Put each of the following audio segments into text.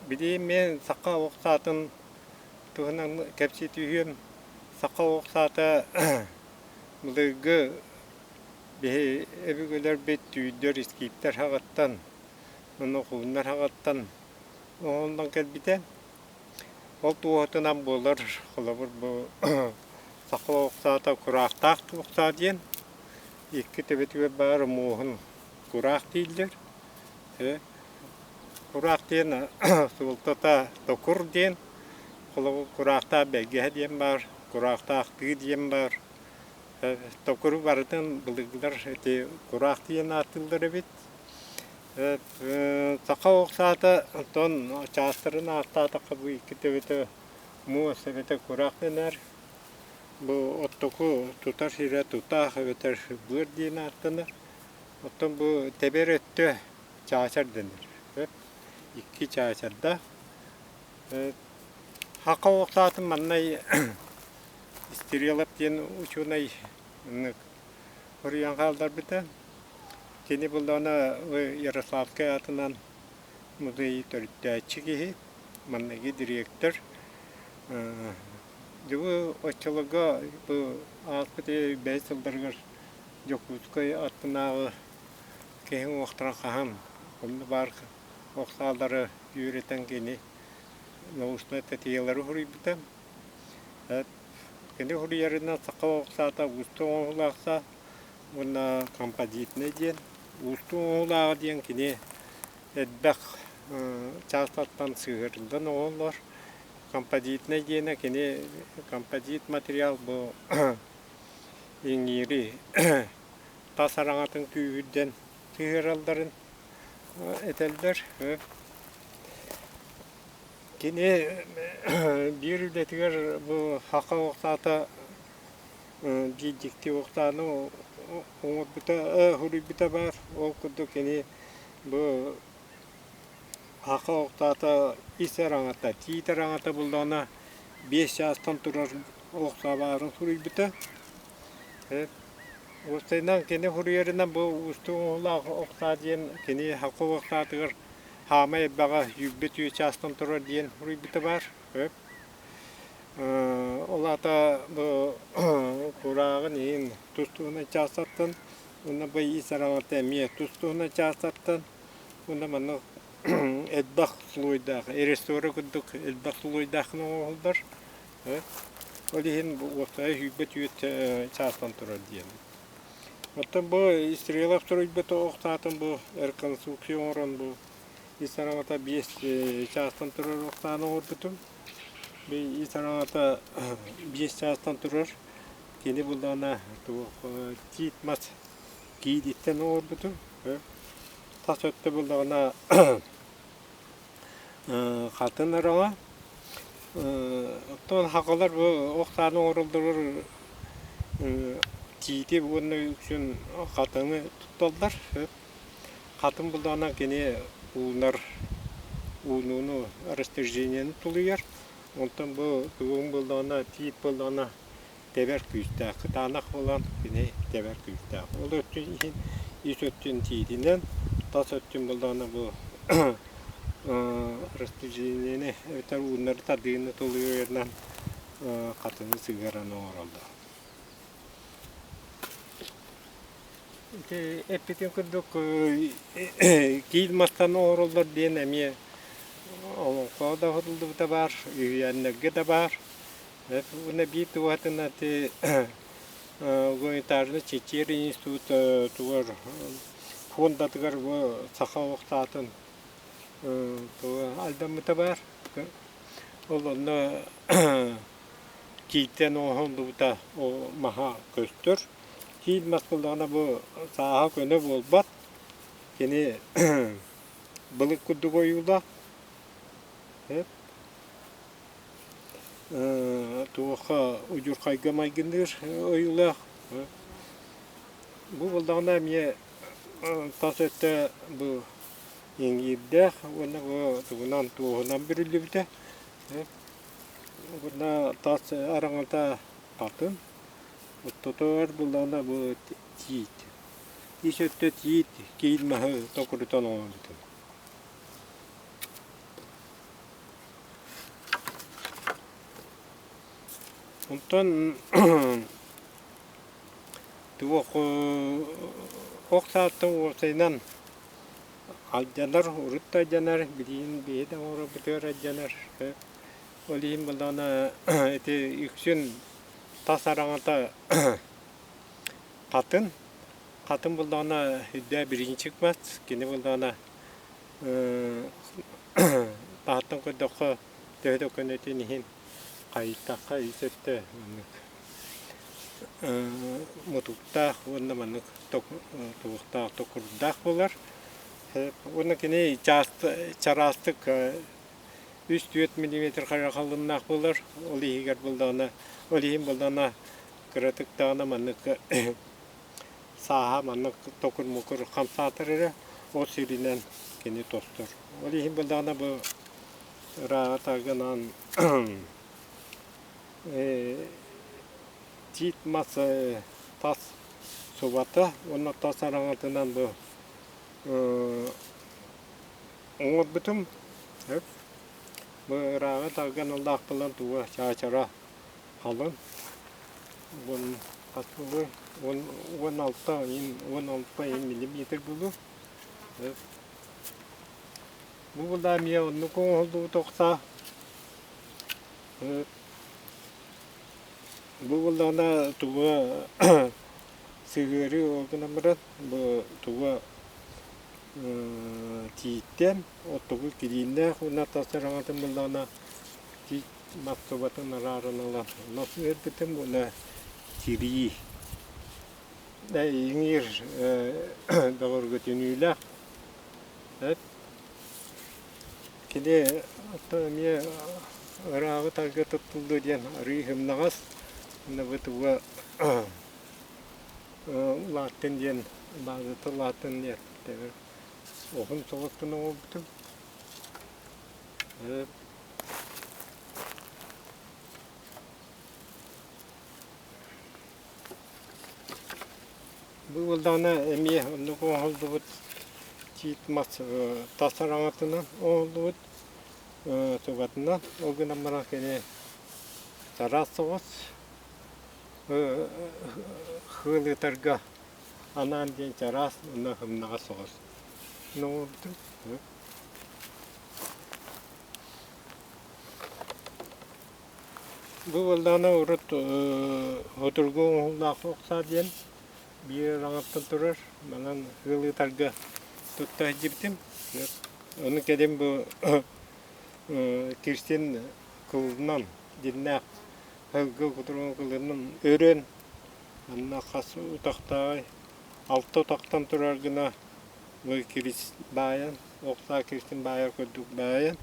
Билигин мин саха ох саатын туһунан кэпсии түһүөм. Саха ох саата былыргы биһи өбүгэлэрбит түүрдэр, скифтэр саҕаттан уонна хууннар саҕаттан оҥоһуллан кэлбитэ. Ол туоһутунан буолар, холобур, бу саха ох саата кураахтаах ох саа диэн икки төбөтүгэр баар муоһун кураах дииллэр. Кураах диэн суолтата токур диэн, холобур, кураахтаах бэргэһэ диэн баар, кураахтаах тыы диэн баар. Токуру барытын былыргылар ити кураах диэн ааттыыллар эбит. Саха ох саата онтон чаастарын ааттаатахха бу икки төбөтө муос эбэтэр кураах дэнэр. Бу оттоку тутар сирэ тутаах эбэтэр быар диэн ааттанар. Оттон бу тэбэр өттө чаачар дэнэр. Икки чаачардаах. Хака охсаатын маннай Стрелов диэн учуонай хоруйан хаалларбыта. Кини буллаҕына Ярославскай аатынан музей төрүттээччи киһи, манныгы дириэктэр. Дьэ оччолорго бу ааспыт бэйэ сылларыгар Дьокуускай аттынааҕы киһи уҥуохтарын хаһан онно баар ох саалары үөрэтэн кини научнай статьялары суруйбута. Кини суруйарынан саха ох саата уустук оҥоһуулаах саа уонна композитнай диэн. Уустук оҥоһуулааҕа диэн кини элбэх чаастартан сыһыарыллан оҥоһуллар. Композитнай диэнэ кини композит материал бу иҥиири тас араҥатын күүһүрдэн сыһыаралларын этэллэр. Кини биир үлэтигэр бу саха охсаата биир дьикти охсааны оҥорбута, суруйбута баар. Ол курдук кини бу саха охсаата ис араҥата, тиит араҥата буллаҕына 5 чаастан турар ох саабаарын суруйбута. Уопсайынан кини суруйарынан бу уустук оҥоһуулаах ох саа диэн кини саха ох саатыгар хаамай элбэҕэ 22 чаастан турар диэн суруйбута баар. Ол аата бу курааҕын иһин тус-туһунан чаастартан уонна бу иис араҥата эмиэ тус-туһунан чаастартан уонна манна элбэх слойдаах ресторы курдук элбэх слойдаах оҥоһуллар. Ол иһин уопсайа 24 чаастан турар диэн. Оттон бу Стрелов суруйбут ох саатын бу реконструкция оҥорон бу ис араҥата 5 чаастан турар ох сааны оҥорбутум. Ис араҥата 5 чаастан турар. Кини буллаҕына туох тиит мас киириттэн оҥорбутум. Тас өттө буллаҕына хатын араҥа. Оттон хахалар бу ох сааны оҥороллоругар тиити уонна үксүн хатыҥы тутталлар. Хатын буллаҕына кини уунар уунууну растяжениены тулуйар. Онтон бу тугуҥ буоллаҕына тиит буоллаҕына тэбэр күүстээх, кытаанах буолан кини тэбэр күүстээх. Ол өттүн иһин ис өттүн тиитинэн, тас өттүн буоллаҕына бу растяжениены эбэтэр ууннары тардыыны тулуйарынан хатыны сыһыаран оҥороллор. Ити эппитин курдук киил мастан оҥороллор диэн эмиэ олоҥхо да оһоллубута баар, үһүйээннэргэ да баар. Уонна биир туһатына ити гуманитарнай чинчийэр институт тугар фондатыгар бу саха охтаатын алдаммыта баар. Ол онно кииттэн оҥоһуллубута ол маһа көстөр. Киил мас буоллаҕына бу сааһа көнө буолбат. Кини былыт курдук ойуулаах. Туохха удьурхайга майгынныыр ойуулаах. Бу буоллаҕына эмиэ тас өттө бу иҥиирдээх уонна бу тугунан туоһунан бүрүллүбүтэ. Уонна тас араҥата хатын, ортотугар буоллаҕына бу тиит. Ис өттө тиит, киил маһы токурутан оҥорбутум. Онтон туох ох сааттан уопсайынан алдьанар, урут да алдьанар, билигин биһи да оҥоробутугар алдьанар. Ол иһин буоллаҕына ити үксүн тас араҥата хатын, хатын буоллаҕына үрдээ бириинчик мас, кини буоллаҕына таһыттан көрдөххө төһө да көнөтүн иһин хайыттахха үс өттө маннык мутуктаах уонна маннык туохтаах токурдаах буолар. Уонна кини чараастык 3-4 миллиметр халлыннаах буолар. Ол иһигэр буоллаҕына, ол иһин буоллаҕына кыратык даҕаны маннык сааһа маннык токур-мукур хамсаатар эрэ, ол сиринэн кини тостор. Ол иһин буоллаҕына бу ырааҕа тагынан тиит мас тас субата уонна тас араҥатынан бу оҥорбутум. Бу ырааҕы тарган ыллаахпынан туга чаачара халыҥ. Уон хас буолуой? 16 16 миллиметр буолуо. Бу булда эмиэ оннук оҥоһуллубут охсаа. Бу буллаҕына туга сыһыарыы ол гынан баран бу туга тииттэн оттугу кирииннээх уонна тас араҥатын буллаҕына тиит мас субатын арааран ылан онно сыһыарбытым уонна тирии иҥиир бөҕөргөтүнүүлээх Кини эмиэ ырааҕы тарга туттуллуо диэн арыый сымнаҕас уонна бу туга улааттын диэн баазата улааттын диэн оһун соҕустун оҥорбутум. Бу буоллаҕына эмиэ оннук оҥоһуллубут тиит мас тас араҥатынан оҥоһуллубут субатынан ол гынан баран кини чараас соҕус хыыл ытарга анаан диэн чараас уонна сымнаҕас соҕус оҥорбутум. Бу буоллаҕына урут хотургу оҥоһуулаах охсаа диэн биир араҥаттан турар. Манан ыал ыытарга тутта сылдьыбытым. Ону кэлин бу кирсин кылынан дьиннээх сылгы кутуругун кылынан өрөн манна хас утахтааҕый алта утахтан турар гына бу кирис баайан охсаа кирсин баайар курдук баайан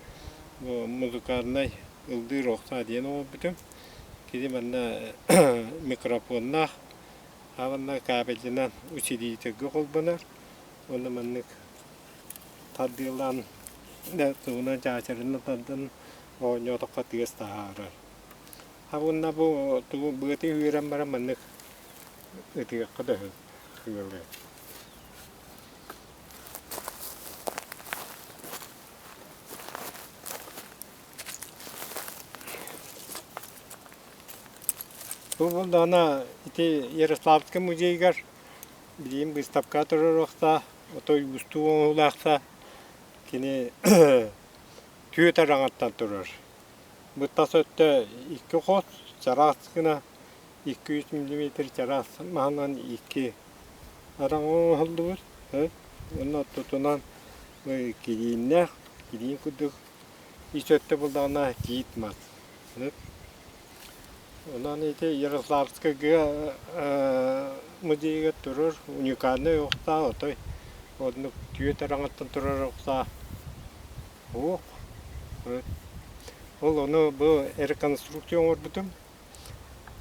бу музыкальнай ыллыыр охсаа диэн оҥорбутум. Кини манна микрофоннаах, уонна кабелынан усилителгэ холбонор уонна маннык тардыылаан тугунан чаачарынан тардан оонньоотоххо тыас таһаарар. Уонна бу тугу быатын үөрэн баран маннык ытыахха да сөп. Бу буоллаҕына ити Ярославскай музейыгар билигин быыстапка туруоруохтаах, отой уустук оҥоһуулаахта кини түөрт араҥаттан турар. Бу тас өттө икки хос, чараас гына 200 миллиметр чараас маһынан икки араҥа оҥоһуллубут. Уонна ортотунан кирииннээх, кириин курдук ис өттө буоллаҕына тиит мас. Онон ити Ярославскайга музейыгар турар уникальнай охсаа отой оннук түөрт араҥаттан турар охсаа суох. Ол ону бу реконструкция оҥорбутум.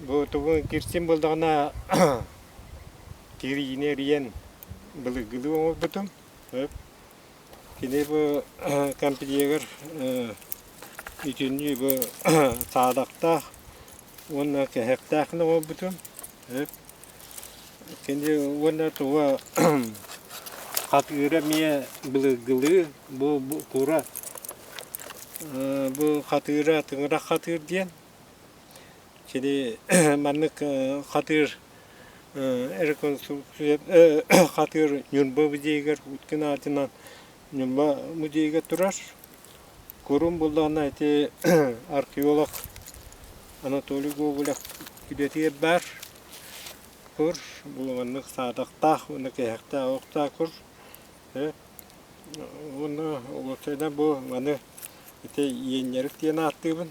Бу тугун кирсин буоллаҕына тириини эрийэн былыргылыы оҥорбутум. Кини бу компьютер итиннии бу саадахтаах уонна кэһэхтээх оҥорбутум. Кини уонна туга хатыыра эмиэ былыргылыы бу кура бу хатыыра тыҥырах хатыыр диэн. Кини маннык хатыыр реконструкция хатыыр Ньурба музейыгар Уткин аатынан Ньурба музейыгар турар. Курум буллаҕына ити археолог Анатолий Гоголев үлэтигэр баар кур, бу маннык саадахтаах уонна кэһэхтээх оһохтоох кур. Уонна уопсайынан бу маны ити иэнньэрик диэн ааттыыбын.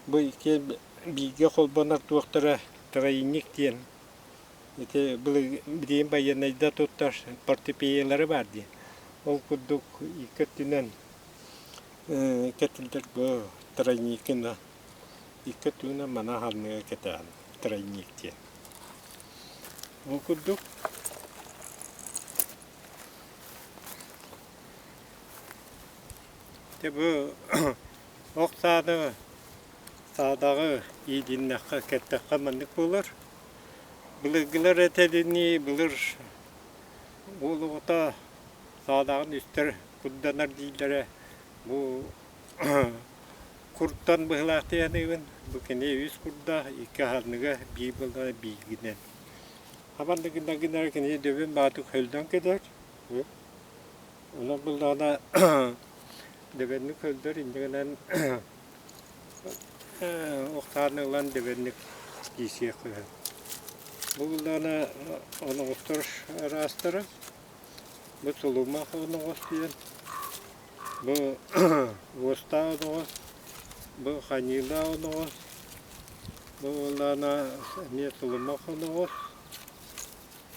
Бу икки бииргэ холбонор туохтара тройник диэн ити билигин байыаннайда туттар портупеялары баар дии. Ол курдук икки өттүнэн кэтиллэр бу тройникина икки өттүнэн мана ханыга кэтээн тройник диэн. Ол курдук Дьэ бу ох сааны саадаҕы иилиннэххэ, кэттэххэ маннык буолар. Былыргылар этэринии былыр уол оҕото саадаҕын үстэр курданар дииллэрэ бу куртан быһыылаах диэниибин. Бу кини үс курдаах, икки аһыныга, биир буоллаҕына бииргинэн. Хабан да гына гынара кини дөбүн баатык хөлдөн кэлэр. Онон буллаҕына дөбөннүк өлдөр инньэ гынан охтааны ылан дөбөннүк киисиэх үһү. Бу буллаҕына оноҕостор араастара. Бу сулумах оноҕос диэн, бу уостаах оноҕос, бу ханьыылаах оноҕос, бу буоллаҕына эмиэ сулумах оноҕос.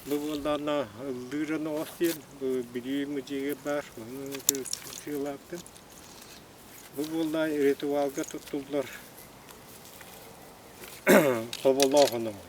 Бу буоллаҕына ыллыыр оноҕос диэн бу Бүлүү музейыгар баар сыалаабытым. Бу буоллаҕа ритуалга туттуллар соболоох оноҕос.